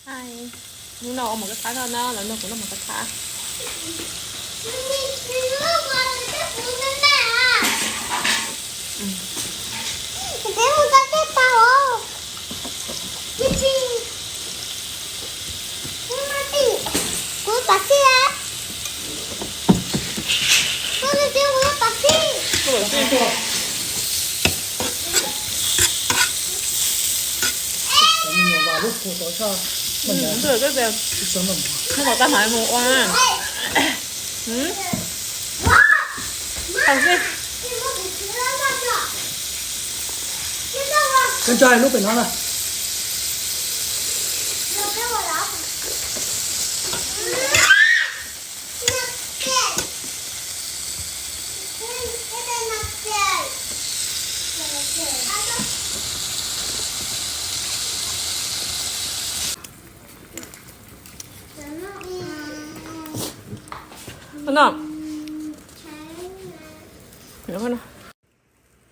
Hi, hnub no ua mov kab qab noj na, los nrog kuv noj mov kab qab. Ntawm tag mam mus ua. Koj tso lub pem no na.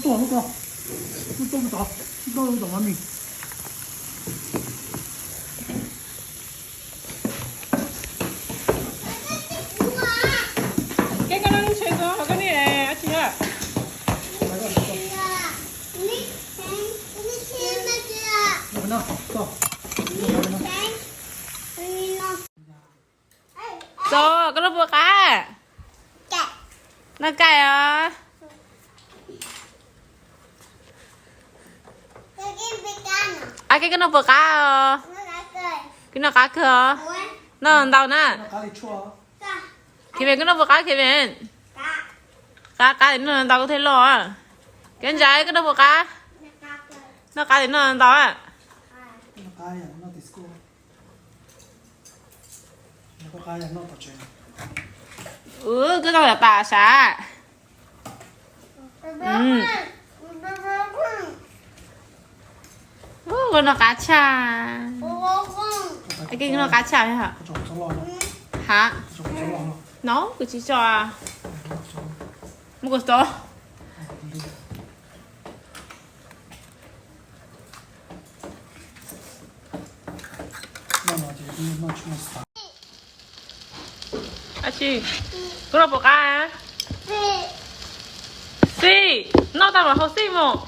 Tuaj, tuaj, tuaj, tuaj, tuaj, tuaj, tuaj, mami. Koj noj lub tsheb ko, koj niam dab tsi na? Txo, koj noj puas qab? Noj kaij os. Ab, koj noj puas qab os? Koj noj qab kawg os. Noj ntau na. Kevin, koj noj puas qab, Kevin? Qab, qab es noj ntau koj thiaj loj. Kev ntsa, koj noj puas qab? Noj qab es noj ntau. Koj noj tas tas sav. Koj noj qab tshaj. Koj noj qab tshaj. Ha? No kuv tsis tso. Muab kuv tso. Dab tsi? Koj noj puas qab? Xij, noj tag mam haus xij mus.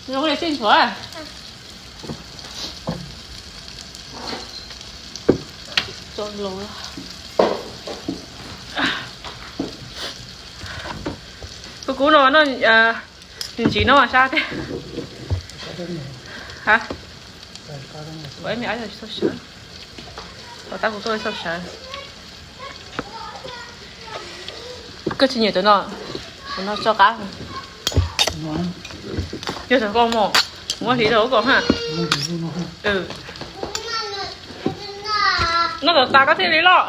Zoo li xij ntxhuav. Kuv, kuv no noj ntsis no mas sab tiag. Ha? Ua ib me ab xauj sawv. Ua tab kuv tuaj xauj sawv. Koj tsis nyiam tus no, tus no tso qab. Yog tau koj mus, muab hliv rau koj ha. Noj tas tas koj thiaj li loj.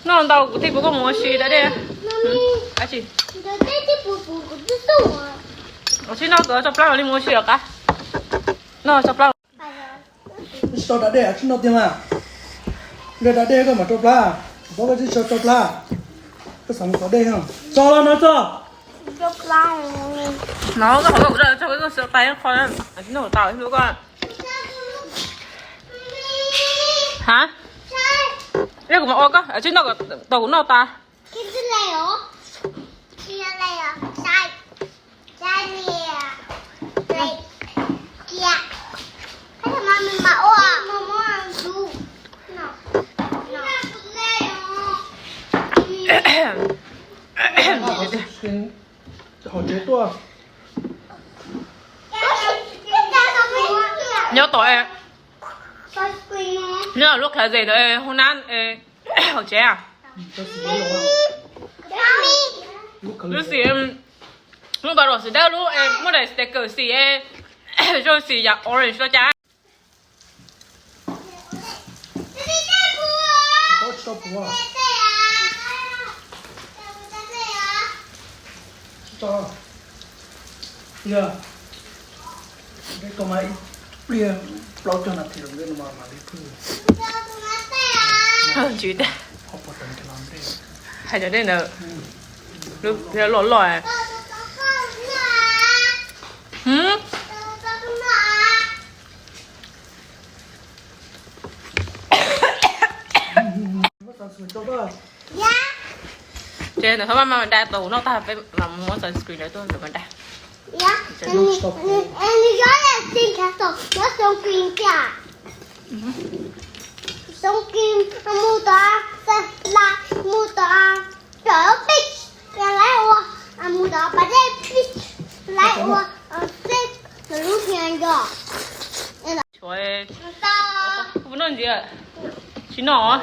Noj ntau kuv thiaj pub koj mus ua si da dej. Ab tsi, tsis noj koj tso plab li mus ua si os qab. Noj tso plab. Tsis tau da dej tsis noj tiag mas. Nrog da dej koj mam tso plab. Kuv paub koj tsis tso plab. Koj xav mus tov dej no. Tso los no tso. No koj qhov koj tso koj tso pais qho tsis noj tau lub koj. Ha? Yog kuv mam ua koj tsis noj tau kuv noj tas. Hauv tsev tuaj. Nyob tod, nyob lub closet ntawd, hu nab hauv tsev. Lub xim, lub bottle xim dawb lub, muaj daim sticker xim, zoo xim yam orange los cas. Tsis tso. Yog, koj mas ib pliag plaub caug nas this los ntawd no mas mam li phwj. Ntsis tag. Hais cov dej ntawd, lub loj loj. Ces ntawm Hmoob Maj mas da tau noj tag peb mam muab sunscreen lawv tuaj ntawm mas da. Tshuav, kuv noj ntxiv, tsis noj.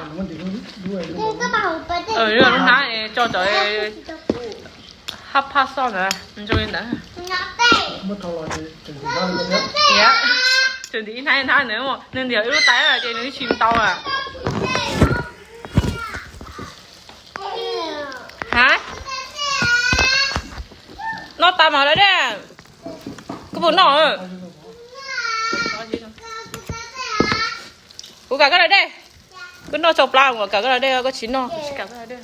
Lub hnab tso cov hab phaj xoj ntawd zoo li ntawd. Tseem ntim ib hnab hnab ntawd, nws ntim ib lub tais ces nws tsis tau lawm. Ha, noj tas mas lawm dej, koj puas noj? Kuv kam koj lawm dej, koj noj tsau plab, kuv kam koj lawm dej, koj tsis noj kuv tsis kam koj lawm dej.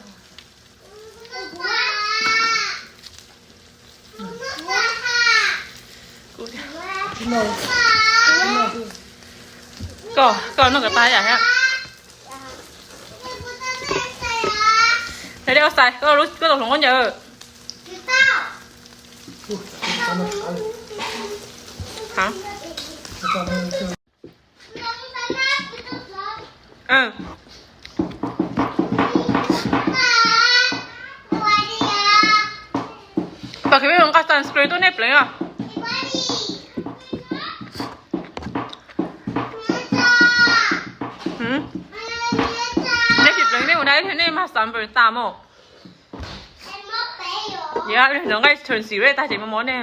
Koj, koj noj kom tag yam thiab. Dej ua xais, koj tau hloov khaub ncaws. Pom kev peb mus nqa sunscreen tuaj nej pleev os. Nej tsis pleev nej mus da ib pliag nej mag sunburn tas mog. Yog ib pliag ntawd nqa turn cigarette tag ces mob mob nej.